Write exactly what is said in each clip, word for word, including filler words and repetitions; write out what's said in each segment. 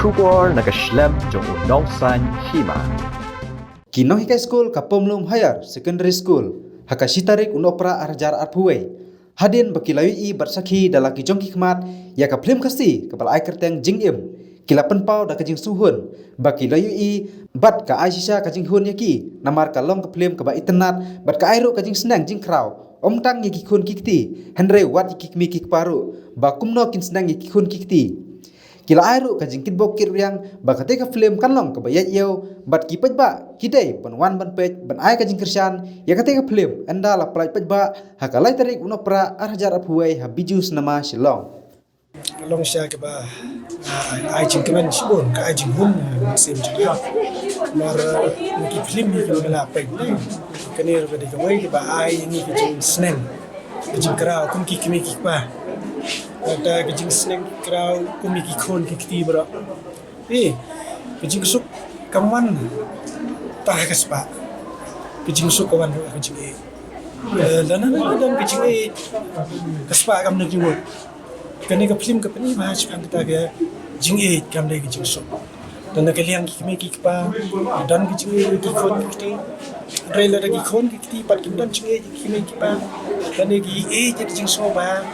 Khubor na ka shlem jong u nongsan hima. Ki nonghikai skul ka Pomlum Higher Secondary School ha ka shi tarik u Nohprah ar hajar arphew wei, hadien ba ki la ïohi bad sakhi da la ki jong ki khmat ïa ka phlim Khasi kaba la ai kyrteng Jingim, ki la pynpaw da ka jingsngewhun ba ki la ïohi bad ka ai shisha ka jinghun ïa ki, namar ka long ka phlim kaba itynnad bad ka ai ruh ka jingsneng jingkhraw, ym tang ïa ki khun ki kti, hynrei wat ïa ki kmie ki kpa ruh ba kumno kin sneng ïa ki khun ki kti. Ki la ai ruh ka jingkitbok kitrwiang ba katei ka phlim kan long kaba ïaid ïew bad ki paidbah ki dei ban wan ban peit ban ai ka jingkyrshan ïa katei ka phlim ynda la pynlait paidbah ha ka lai tarik u Nohprah ar hajar arphew wei ha Bijou Cinema Shillong. Long sha kaba, ah, ai jingkmen shibun, ka ai jinghun, ah, mynsiem jong nga. Namar, ah, na ki phlim hi kiba la peit, eh. Kane ruh ka dei kawei kaba ai ïa ngi ka jingsneng, ka jingkhraw kum ki kmie ki kpa. Kata ka jingsneng khraw kum ki khun ki kti baroh. Eh, ka jingsuk kam wan tang ha ka spah. Ka jingsuk ka wan ruh ha ka jingïeit. Eh, lada ka don ka jingïeit, ka spah kam don jingmut. Kane ka phlim ka pyni bha shaphang kata ka jingïeit kam dei ka jingsuk. Lada ka liang ki kmie ki kpa, ka don ka jingïeit ki khun ki kti. Hynrei lada ki khun ki kti pat kim don jingïeit ki kmie ki kpa, lada ki ïeit ki jingsuk bha,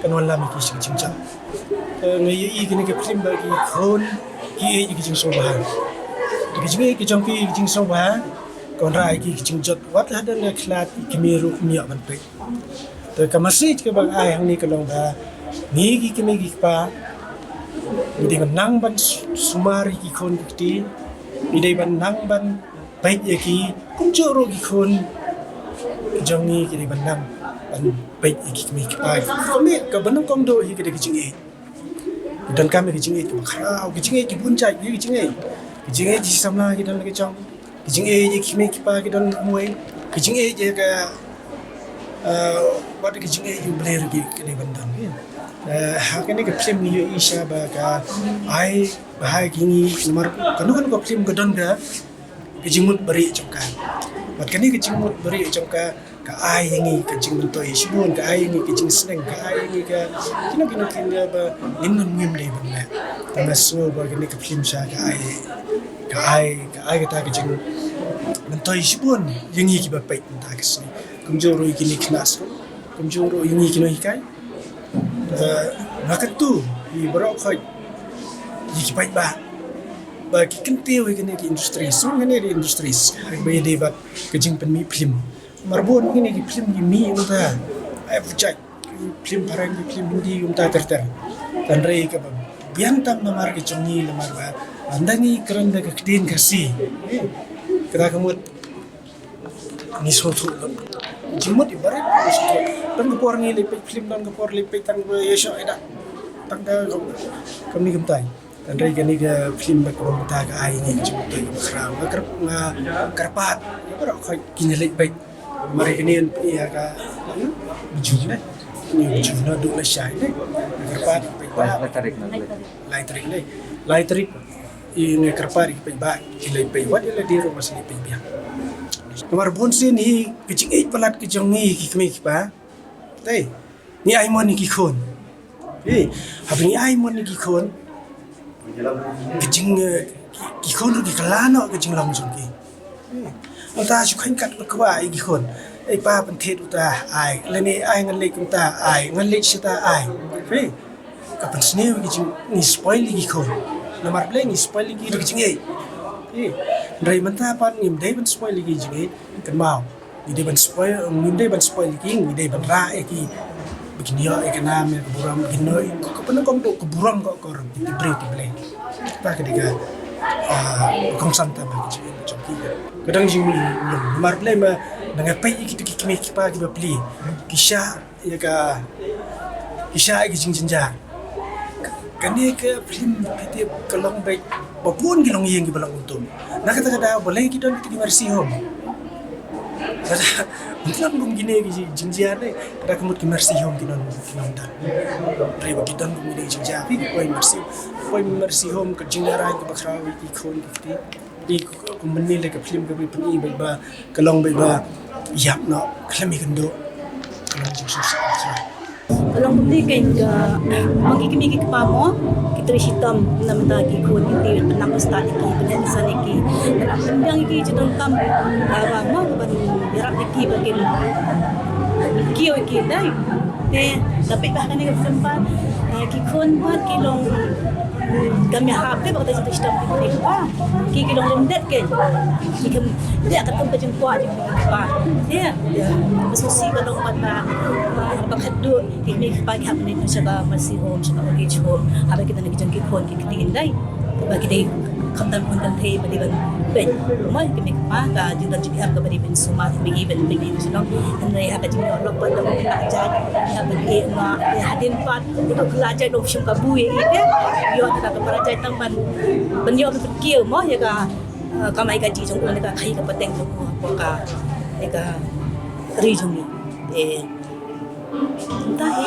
kan wallam ki sha ka jingjop. Eh, nga ïohi kane ka phlim ba ki khun ki ïeit ki jingsuk bha. Ki jingïeit ki jong ki ki jingsuk bha, kan wanrah ki ki jingjop wat la don ka khlad ki kmie ruh ym ïoh ban peit. Te ka message kaba nga ai hangne ka long ba ngi ki kmie ki kpa ngi dei ban nang ban s-, sumar ïa ki khun ki kti, ngi dei ban nang ban peit ïa ki, kumjuh ruh ki khun jong ngi ki dei ban nang ban peit ïa ki kmie ki kpa. Kaba nyngkong duh hi ka dei ka jingïeit. Donkam ïa ka jingïeit kaba khraw, ka jingïeit ki bun jait, ka jingïeit, ka jingïeit ki samla ki don la ka jong, ka jingïeit ki kmie ki kpa ki don kumwei, ka jingïeit ïa ka, eh, wat ka jingïeit ïa U Blei ruh ki dei ban don. Eh, ha kane ka phlim ngi ïohi sha ba ka ai bha ïa ngi namar kano kano ka phlim ka don ka ka jingmut barieh jong ka. Bad kane ka jingmut barieh jong ka, ka ai ïa ngi ka jingmyntoi shibun, ka ai ïa ngi ka jingsneng, ka ai ïa ngi ka kino kino kino ba ngim, ngim dei ban leh. Te nga sngew ba kane ka phlim sha ka ai, ka ai, ka ai kata ka jingmyntoi shibun ïa ngi kiba peit mynta ka sngi. Kumjuh ruh ïa kine ki khynnah skul, kumjuh ruh ïa ngi ki nonghikai. Eh, nga kyntu ïa baroh khoit ïa ki paidbah ba ki kyntiew ïa kine ki industries, song kine ki industries, haba ïadei bad ka jingpynmih phlim. Namar bun kine ki phlim ki mih mynta, ai pyrshah, ki phlim phareng, ki phlim Hindi mynta ter ter. Hynrei kaba biang tam namar ka jong ngi, namar ba ynda ngi kren da ka ktien Khasi, kata ka mut ngi sngewthuh lut. Jingmut i barit ngi sngewthuh. Don ka por ngi leit peit phlim, don ka por leit peit tang ba ïa shoh ïa dak. Tang ka kam, kam ni kam tai. Hynrei kane ka phlim ba ka bynta ka ai ngi jingmut ka khraw. Nga kyrp-, nga kyrpad ïa baroh khoit kin ïa leit peit. Mar kane ïa ka, hmm? Bjum ne. Ni bjum na duk na shai ne. Nga kyrpad ïa peit ba. Lai tarik na. Lai tarik ne. Lai tarik. I ngi kyrpad ïa ki paidbah ki leit peit wat ïa lade ruh mas leit peit biang. Namar bun sien hi ka jingïeit palat ka jong ngi ki kmie ki kpa. Te ngi ai mon ïa ki khun. Te haba ngi ai mon ïa ki khun, ka jing, eh, ki, ki khun ruh ki kylla noh ka jinglong jong ki. Te mynta shu kheiñ kat ba kwah ïa ki khun. Ei pa pynthied uta ai. Lane ai ngan leit kumta ai. Ngan leit shata ai. Te ka pynsniew ïa ki jing, ngi spoil ïa ki khun. Namar balei ngi spoil ïa ki da ka jingïeit. Eh, hynrei mynta pat ngim dei ban spoil ïa ki jingïeit. Kynmaw. Ngi dei ban spoil, ngim dei ban spoil ïa ki, ngi dei ban rah ïa ki. Ba kin ïoh ïa ka nam ïa ka burom, ba kin ïoh ïa ka, ka pynlong ka burom ka, ka burom ki briew ki Blei. Kata ka dei ka, ah, kongsan tam ha ka jingïeit jong ki. Ka dang jingmut. Namar balei ma, nga peit ïa kito ki kmie ki kpa kiba plie. Ki shah ïa ka, ki shah ïa ka jingjynjar. Kane ka phlim phi tip ka long beit ba bun ki longïing kiba long kumto. Na kata ka daw balei ki don kita ki mercy home. Kata, ym don kum kine ki jingjia ne. Kata ka mut ki mercy home ki don, ki don ta. Hynrei ba ki don kum kine ki jingjia phi ki poi mercy, poi mercy home ka jingïarap kaba khraw ïa ki khun ki kti. Te kum mynne le ka phlim kaba phi pyni ba, ba ka long ba, ba ïap noh khlem ïakynduh. Ka long jingsngewsih. Ka long kumne keiñ ka, ma ki kmie ki kpa mo, ki trei shitom na bynta ki khun ki kti, pynlang pynstad ïa ki, pynheh pynsan ïa ki, pynbiang ïa ki jingdonkam, ah, mo, ban ïarap ïa ki ba kin kiew ïa ki dei. Te da peit ba ha kane ka film pat, ah, ki khun pat ki long kam ïahap te ba kata jingtrei shitom ki kmie ki kpa. Ki, ki long lyndet keiñ. Ki kam ïa katkum ka jingkwah jong ki kpa. Te, ïa, ka sngewsih ka long pat ba, ba khatduh ki kmie ki kpa ki hap ban leit sha ka mercy home, sha ka old age home. Haba ki don ki jong ki khun ki kti dei. Ba ki dei khamtam khun kynthei ba dei ban peit. Mo ki kmie ki kpa, ka jingdon jingem kaba dei ban sumar, ban ïohi ban peit ïa ki shnong. Hynrei ha ka jingïoh lok pat da ka khynnah jait, haba ki ïeh noh, ïa hadien pat Ito ka la jait long shim kabu ïa i te. Ïoh te da ka para jait tang ban, ban ïoh ban pynkiew mo ïa ka, eh, kamai kajih jong u, ïa ka khaïi ka pateng jong u hapoh ka, ïa ka ri jong ngi. Te mynta hi.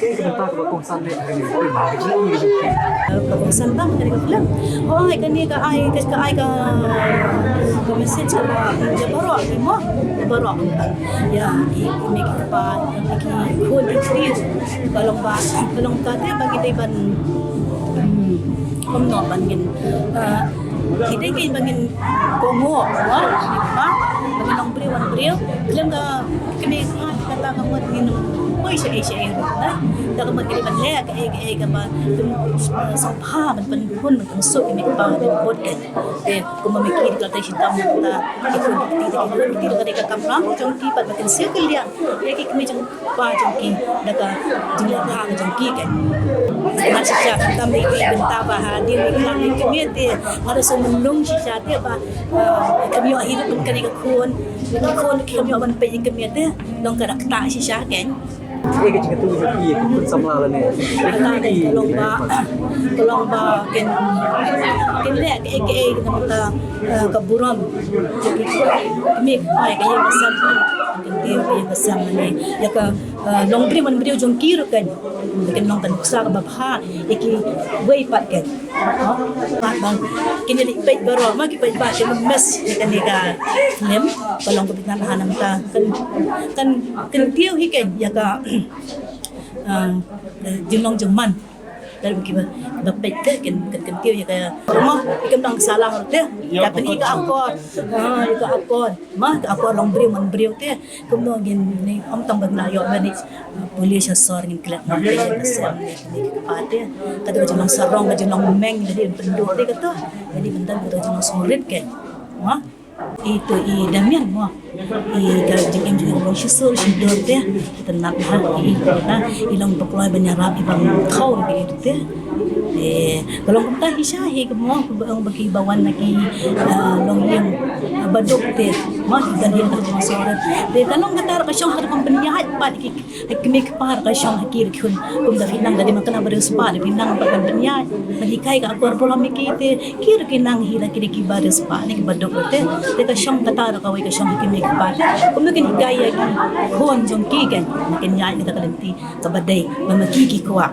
Kaei ka bynta kaba kongsan leh ha kane ka film? Ka jingim ka jong phi. Eh, ka kongsan tang ha kane ka film. Hooid, kane ka ai, ka, ka ai ka, ka message kaba, kaba baroh, mo? Baroh. Ïa, ki, ki mei ki kpa, ki khun ki kti. Ka long ba, ka long kata ba ngi dei ban, hmm, kumno ban ngin, eh, ngi dei ban ngin kohnguh, ha? Ba ngin long briew wan briew. Khlem ka kmie ka kata ka mut ngin poi shaei shaei ruh, na? Da ka mut ngi dei ban leh kaei kaei kaba, eh, sngewbha ban pynhun ban pynsuk ïa ki mei ki kpa ban bud ka. Te kumba ma ki la trei shitom na ka bynta ki khun ki kti, ki khun ki kti, ka dei ka kamram jong ki pat ba kin siew kylliang ïa ki kmie jong ki kpa jong ki da ka jingleh bha ka jong ki. Ka sngewbha shisha, khamtam ïa ki bynta ba hadien ïa ki kmie te nga da sngewlung shisha te ba, ah, kam ïoh hi ruh ban kane ka khun, ki khun ki kam ïoh ban peit ïa ki kmie te long ka da ktah shisha keiñ. Kaei ka jingkyntu jong phi ïa ki khun samla lane ïa ki kmie? Ka long ba, ka long ba kin, kin leh kaei kaei na ka bynta, eh, ka burom. Kmie ka ïing ka sem, kin tip ka ïing ka sem lane ïa ka, eh, long briew man briew jong ki ruh keiñ. Kin long ka nuksa kaba bha ïa kiwei pat keiñ. Pat ba kin ïa leit peit baroh ma ki paidbah kin ym miss ïa kane ka film. Ka long kaba itynnad ha nangta kan, kan kyntiew hi keiñ ïa ka, ah, jinglong jingman. Lada kiba, kiba peit te kin, kin kyntiew ïa ka, mo, kin dang salah te. Ïa ka pynïaid ka akor. Ah, ïa ka akor. Mo, ka akor long briew man briew te. Kumno ngin ne, ym tang ba ngi la ïoh ban ïa, uh, pule sha sor, ngin klet noh ïa ka sem ne, ne ka kpa te. Kata ka jinglong sarong, ka jinglong meng, ka dei ban pynduh te kato. Ka dei ban don kato ka jinglong sngewrit keiñ. Mo? Ito i Damian mo. I ka jingim jong i long shisur shisur te. Te nap ha i, ha i long ba kloi ban ïarap i bym thaw ïa i te. Eh, ka long kumta hi sha hi ka mo, ka ba ong ba ki ba wan na ki, ah, longïing, ah, baduk te. Mo ki don hi ka jong sor. Te ka long kata ka shong ka rukom pynïaid pat ki, ki kmie ki kpa ka shong ha ki ruh ki khun. Kumta phi nang da dei ma kane ba riewspah, phi nang ba kan pynïaid. Ba hikai ka akor burom ïa ki te, ki ruh ki nang hi la ki dei ki ba riewspah ne ki baduk te. Te ka shong kata ruh kawei ka shong ha ki kmie ki kpa te. Kumta kin hikai ïa ki khun jong ki kan, kin ïaid kata ka lynti kaba dei ba ma ki ki kwah.